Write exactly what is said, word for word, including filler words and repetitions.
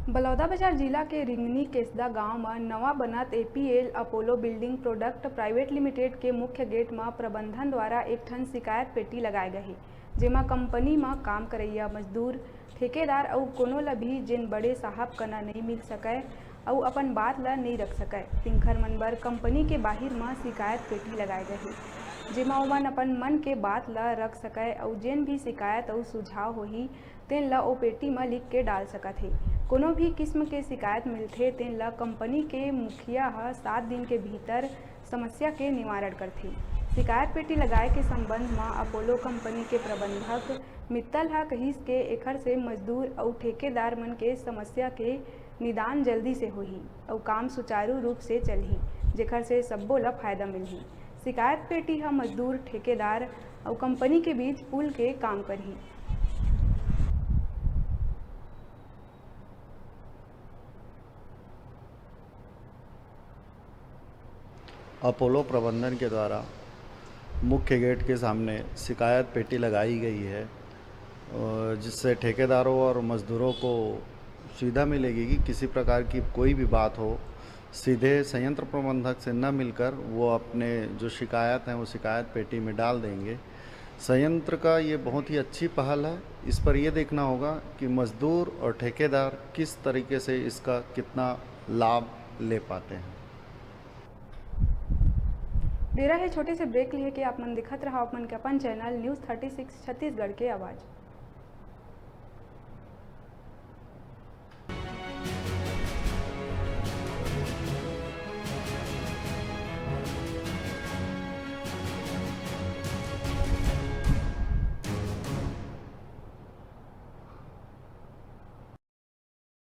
बलौदाबाजार जिला के रिंगनी केसदा गांव म नवा बनत APL Apollo building product private limited के मुख्य गेट म प्रबंधन द्वारा एक ठन शिकायत पेटी लगाए गए हे, जेमा कंपनी म काम करइया मजदूर, ठेकेदार अउ कोनो ल भी जेन बड़े साहब कना नइ मिल सकय अउ अपन बात ल नइ रख सकय, तिंखर मन बर कंपनी के बाहिर म शिकायत पेटी लगाए गए हे, जेमा ओमन अपन मन के बात ल रख सकय अउ जेन भी शिकायत अउ सुझाव होही, तेन ल ओ पेटी म लिख के डाल सकत हे। कोनो भी किस्म के शिकायत मिलथे, तेन ल कंपनी के मुखिया ह सात दिन के भीतर समस्या के निवारण करथे। शिकायत पेटी लगाए के संबंध म अपोलो कंपनी के प्रबंधक मित्तल ह कहिस के एखर से मजदूर अउ ठेकेदार मन के समस्या के निदान जल्दी से होही अउ काम सुचारू रूप से चलही, जेखर से सब्बो ल फायदा मिलही। शिकायत पेटी ह मजदूर, ठेकेदार अउ कंपनी के बीच पुल के काम करही। अपोलो प्रबंधन के द्वारा मुख्य गेट के सामने शिकायत पेटी लगाई गई है, अ, जिससे ठेकेदारों और मजदूरों को सुविधा मिलेगी कि किसी प्रकार की कोई भी बात हो, सीधे संयंत्र प्रबंधक से न मिलकर वो अपने जो शिकायत हैं, वो शिकायत पेटी में डाल देंगे। संयंत्र का ये बहुत ही अच्छी पहल है। इस पर ये देखना होगा कि मजदूर और ठेकेदार किस तरीके से इसका कितना लाभ ले पाते हैं। बेरा हे छोटे से ब्रेक लेके, आप मन देखत रहा आप मन के अपन channel news thirty six Chhattisgarh के आवाज़।